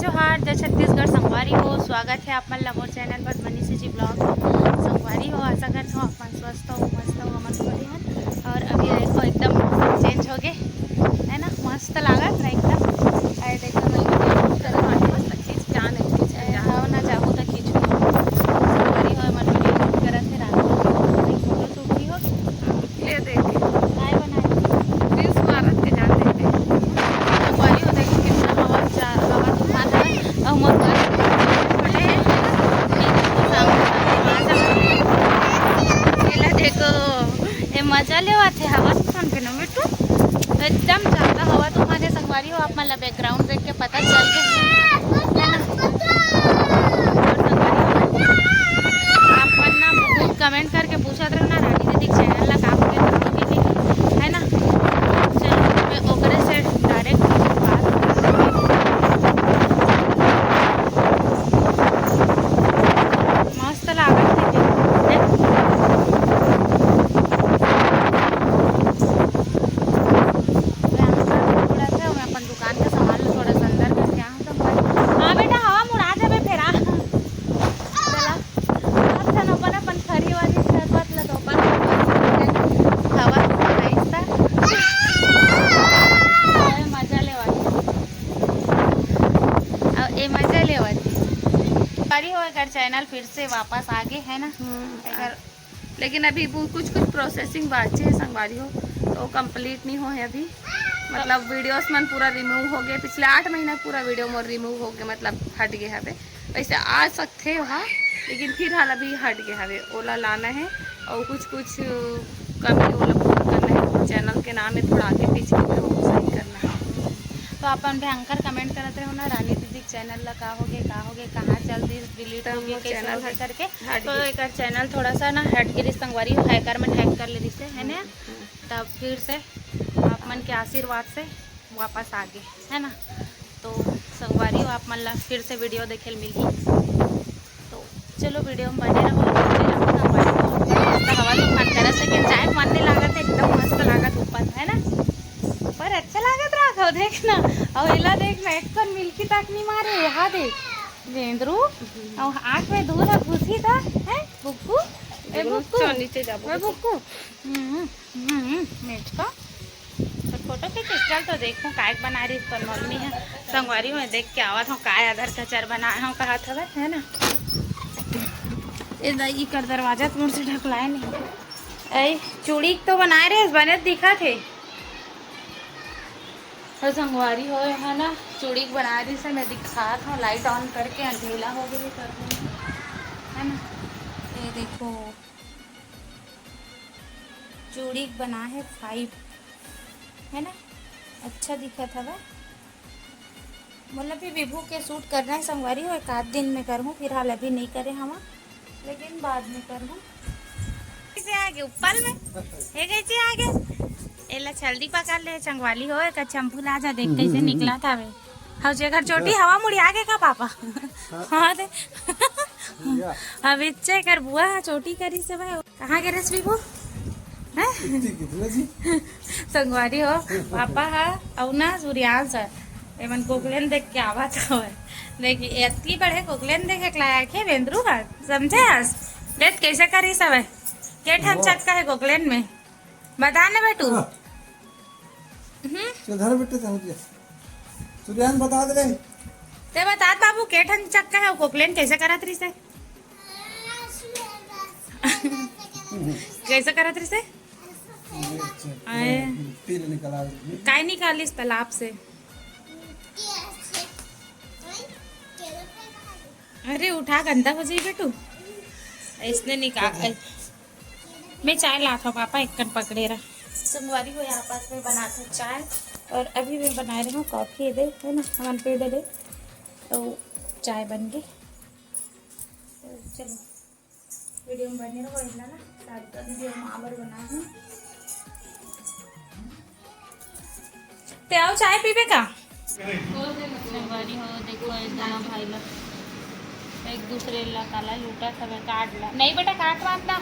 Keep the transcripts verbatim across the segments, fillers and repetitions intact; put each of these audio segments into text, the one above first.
जोहार, जय छत्तीसगढ़ संगवारी हो, स्वागत है आप मन ला मोर चैनल पर मनीषी जी ब्लॉग। संगवारी हो, आशा करत हूँ आप मन स्वस्थ हो, मस्त हो, हमन भी बढ़िया हन। और अभी देखो एकदम मौसम चेंज हो गए, है ना, मस्त लागत ना एकदम। अरे देखो, मैं वीडियो शूट करत हूँ, मस्त खींच के आने, खींच के ए, जाने। हव ना, जाहू त खींचू। संगवारी हो, हमन वीडियो शूट करत है रात को, फोटो शूट भी हो। ये देख, काय बनाए? रील्स मारत के जाते हैं। संगवारी हो, देखो कितना हवा चा-, हवा तूफान है। और मोर घर छोटे हैं। ये देखो, सामने, सामने, वहाँ सामने। ये ला देखो, ये मजा लेवाथे हवा तूफान के ना बेटू। एकदम ज्यादा हवा तूफान है संगवारी हो, आप मन ला बैकग्राउंड देख के पता चल गया है ना? और संगवारी हो, आप मन ना बहुत कमेंट करके पूछत रहो ना, रानी दीदी के चैनल ला का हो गया, का हो गया, है ना? चलो, मैं ओकरे से डायरेक्ट बात करते हैं। मस्त लागत है, है? मैं अपन दुकान का सामान ला थोड़ा सा अंदर करके आऊँ तो। हाँ बेटा, हवा मुड़ा देबे फेर, आ। चला, सब झन अपन अपन खरी वरी शरबत ला तो अपन हवा तो खाइस ता। अरे मजा लेवा। अब ए मजा लेवा। परी हो एकर चैनल फिर से वापस आगे है ना? हम्म, एकर लेकिन अभी वो कुछ कुछ प्रोसेसिंग बाचे है संगवारी हो, तो कंप्लीट नहीं हो है अभी। मतलब वीडियोस मन पूरा रिमूव हो गए, पिछले आठ महीना पूरा वीडियो मोर रिमूव हो गए, मतलब हट गए हवे। वैसे आ सकते वहाँ, लेकिन फिलहाल अभी हट गए हवे, ओला लाना है और कुछ कुछ कमी ओला पूरा करना है। चैनल के नाम में थोड़ा आगे पीछे के वो सही करना है। तो अपन भयंकर कमेंट करत रहो ना, रानी दीदी के चैनल ला का हो गए, का हो गए, कहाँ चल दी, डिलीट हो गए, कैसे हो गए करके। तो एकर चैनल थोड़ा सा ना हट गिरी संगवारी, हैकर मन हैक कर ले रिसे, है ना? तब फिर से आप मन के आशीर्वाद से वापस आ गए, है ना? तो संगवारी हो, आप मन ला फिर से वीडियो देखे ल मिलही। तो चलो, वीडियो में बने रहो। संगवारी हो, मस्त हवा तूफान करत, लेकिन जाए मन नहीं लागत है, एकदम मस्त लागत ऊपर, है ना? ऊपर अच्छा लागत रहा, देख ना। और एला देख ना, एक कन मिलकी तक नहीं मारे, यहाँ देख। बेंदरू, अउ आँख में धूल ह घुसी त, हैं? बुक्कू? ए बुक्कू? चल, नीचे जा, ए बुक्कू। बुक्कू? हम्म, हम्म, हम्म, मेचका। तो फोटो खींच, चल तो देखूं, काय बना रही तोर मम्मी है। संगवारी में देख के आवत हूँ, काय अधर कचर बनाए हूँ, कहा था, है ना? ए दाई, इकर दरवाजा तो मुड़ से ढकलाए नहीं। ए, चूड़ी तो बनाए रहे, बने दिखा थे। तो संगवारी हो, है ना, चूड़ी बना रही से, मैं दिखात हूँ, लाइट ऑन करके, अंधेला हो गई कर दूँ, है ना। ये देखो, चूड़ी बना है फाइव, है ना, अच्छा दिखत हवय। मोला भी विभू के शूट करना है संगवारी हो, एक आध दिन में करहूँ, फिलहाल अभी नहीं करे हवा, लेकिन बाद में करहूँ। कैसे आ गए ऊपर में? ये कैसे आ गए? एला जल्दी पकड़ ले, संगवारी हो, एक चंपू ला जा, देख कैसे निकला था वे। हव जेकर चोटी हवा मुड़ी आ गए का पापा? हाँ। हाँ दे। अब इच्छे कर बुआ चोटी करी से भाई। कहाँ गे रेस विभू? हैं? इतनी कितने जी? संगवारी हो, पापा हा, अउ ना सूर्यांश हा। एमन कोकलेन देख के आवत हवय। देखी, एतकी बड़े कोकलेन देखे के लायक हे बेंदरू हा, समझे हस? देख कैसे करिस हवय। के ठन चक्का हे कोकलेन में? बता ना बेटू। हाँ। हम्म? चल धर बेटे, चल दिया। सूर्यांश बता दे रे। ते बतात बाबू, के ठन चक्का हे, कोकलेन कैसे करत रहिस हे? कैसे करत रहिस हे? आए। तिल निकला। काय निकालिस तालाब से? अरे उठा, गंदा हो जाई बेटू। इसने निकाल, मैं चाय लात हूँ पापा, एक कन पकड़े रहा। संगवारी हो, यहाँ पास में बनात हूँ चाय और अभी मैं बनाए रही हूँ कॉफी। दे है ना, हमन पे दे दे तो चाय बन गई। तो चलो वीडियो में बने रहो, इतना ना शादी का वीडियो में आवर बना हूँ। ते आओ चाय पीबे का? संगवारी हो, देखो ये दोनों भाई लोग एक दूसरे ला काला लूटा सब काट ला। नहीं बेटा, काट मत ना।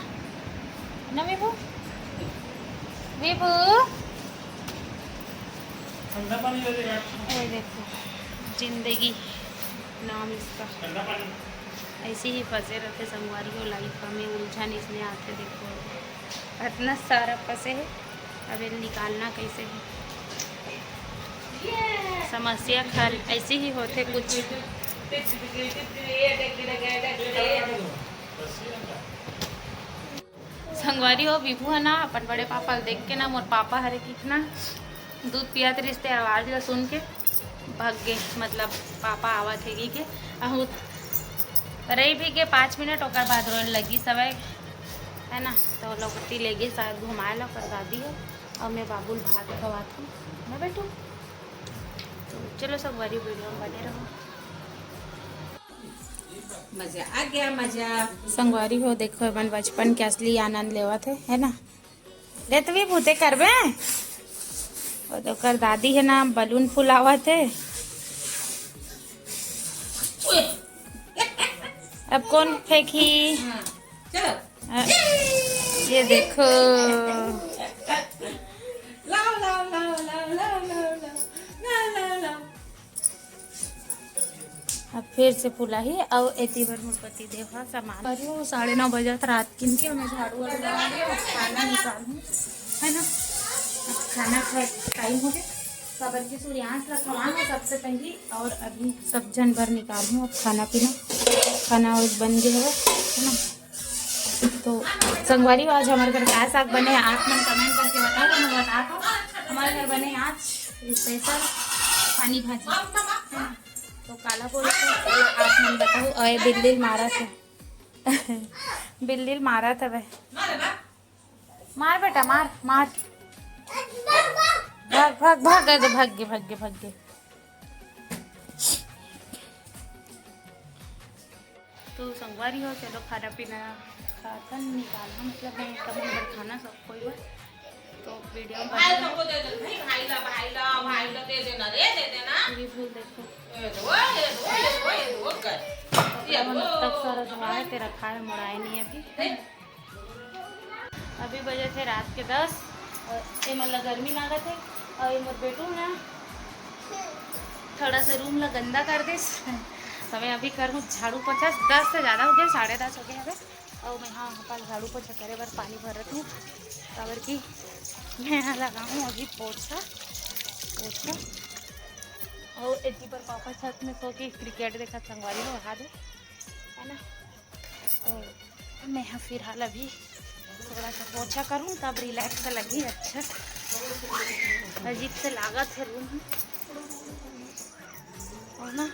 ना विभू, विभू। ठंडा पानी दे दे यार। ये देखो जिंदगी। नाम इसका। ऐसे ही फंसे रहते संगवारी हो, लाइफ में उलझन इसने आते। देखो, इतना सारा फंसे है, अब ये निकालना कैसे है? समस्या का हल ऐसे ही होते कुछ। संगवारी हो, विभू है ना, अपन बड़े पापा ल देख के ना, मोर पापा हरे कितना दूध पियात रिहिस ते आवाज ला सुन के भाग गे, मतलब पापा आवत हे कहि के। अहू रही भी के पाँच मिनट, ओकर बाद रोए लगी सबै, है ना। तो लोग ती ले गे शायद घुमाए ला ओकर दादी हो, और मैं बाबू ल भात खवात हूँ ना बेटू। तो चलो संगवारी, वीडियो में बने रहो। मजा आ गया, मजा। संगवारी हो, देखो, अपन बचपन के असली आनंद लेवत है, है ना? रे, तू भी भूते करबे। और ओकर दादी है ना, बलून फुलावत है। अब कौन फेंकी? हाँ, चलो। अ, ये देखो। लाओ, लाओ, लाओ। अब फिर से फुलाही। अउ एती बर मोर पति देव ह सामान, अरे, वो साढ़े नौ बजत रात किन के, हमें झाड़ू वाड़ू लगा लिया, अब खाना निकालूँ, है ना। अब खाना खाए टाइम हो गया, काबर के सूर्यांश ला खवाना सबसे पहली, और अभी सब जन बर निकालूँ अब खाना पीना। खाना और बन गया है, है ना। तो संगवारी हो, आज हमारे घर का साग बने, आप मन कमेंट करके बताओ, तो मैं बताता हूँ। हमारे घर बने आज स्पेशल पानी भाजी, है ना? तो काला बोलते हैं, आप मन बताओ। और ये बिल्ली मारा था, बिल्ली मारा था भाई। मार बेटा, मार, मार। भाग, भाग, भाग, अरे भाग गे, भाग गे, भाग गे। तो संगवारी हो, चलो खाना पीना खाथन, निकालना, मतलब मैं कमन बर खाना सब कोई बर। तो वीडियो में भाई बने सबको दे दे, भाई, भाई ला, भाई ला, भाई ला दे देना रे, दे देना। पूरी फूल देखो। ये दो, ये दो, ये दो, ये दो, कर। कपड़ा ये मन दो। तक सारा धोआ है, तेरा खाए मुड़ाए नहीं अभी। दे। अभी बजे थे रात के दस, और ये मन ला गर्मी लागत है, और ये मोर बेटू ना थोड़ा सा रूम ला गंदा कर देस, तो मैं अभी करूँ झाड़ू पोछा। दस से ज़्यादा हो गया, साढ़े दस हो गया है, और मैं हाँ, हाँ, पास झाड़ू पोछा करे बर पानी भरत हूँ, काबर कि मैं यहाँ लगाऊँ अभी पोछा, पोछा। और एती पर पापा छत में सो के क्रिकेट देखत संगवारी हो, वहा दे, है ना। तो मैं ह फिलहाल अभी थोड़ा सा पोछा करूँ, तब रिलैक्स लगही। अच्छा, अजीब से लागत है रूम, और ना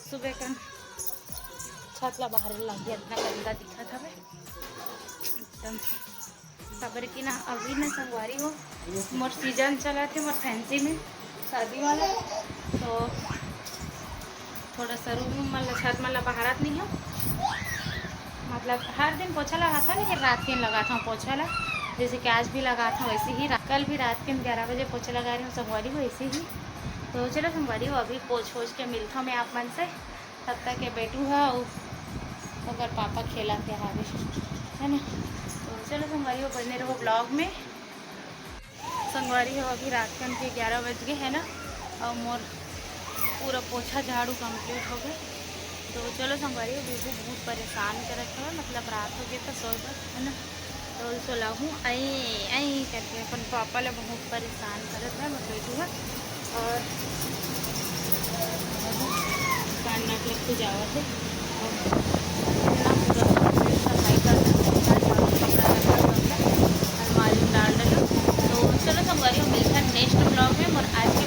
सुबह का छत ला बाहर लग गया, इतना गंदा दिखत हवे एकदम। काबर कि ना अभी ना संगवारी हो, मोर सीजन चलत है मोर फैंसी में शादी वाला, तो थोड़ा सा रूम मन ला, छत मन ला बहारत नहीं हो। मतलब हर दिन पोछा लगाता, लेकिन रात के लगाता हूँ पोछा ला, जैसे कि आज भी लगाता हूँ वैसे ही। रा-, कल भी रात के ग्यारह बजे पोछा लगा रही हूँ संगवारी हो, ऐसे ही। तो चलो संगवारी हो, अभी पोछ पोछ के मिलता हूँ मैं आप मन से। तब तक ये बेटू है, उ-, ओकर पापा खेला के हावे, है ना। तो चलो संगवारी हो, बने रहो ब्लॉग में। संगवारी हो, अभी रात कन के ग्यारह बज गए है ना, और मोर पूरा पोछा झाड़ू कंप्लीट हो गए। तो चलो संगवारी हो, विभू बहुत परेशान करत हवे, मतलब रात हो गए तो सोए बर, है ना। तो सोलाहू आई आई करके अपन पापा ला बहुत परेशान करत है मोर बेटू है। और कान नाक लग के जावत है। और इतना पूरा सफाई कर देते हैं, झाड़ू, कपड़ा रखा, कपड़ा अलमारी में डाल डालो। तो चलो संगवारी हो, मिलते हैं नेक्स्ट ब्लॉग में। और आज के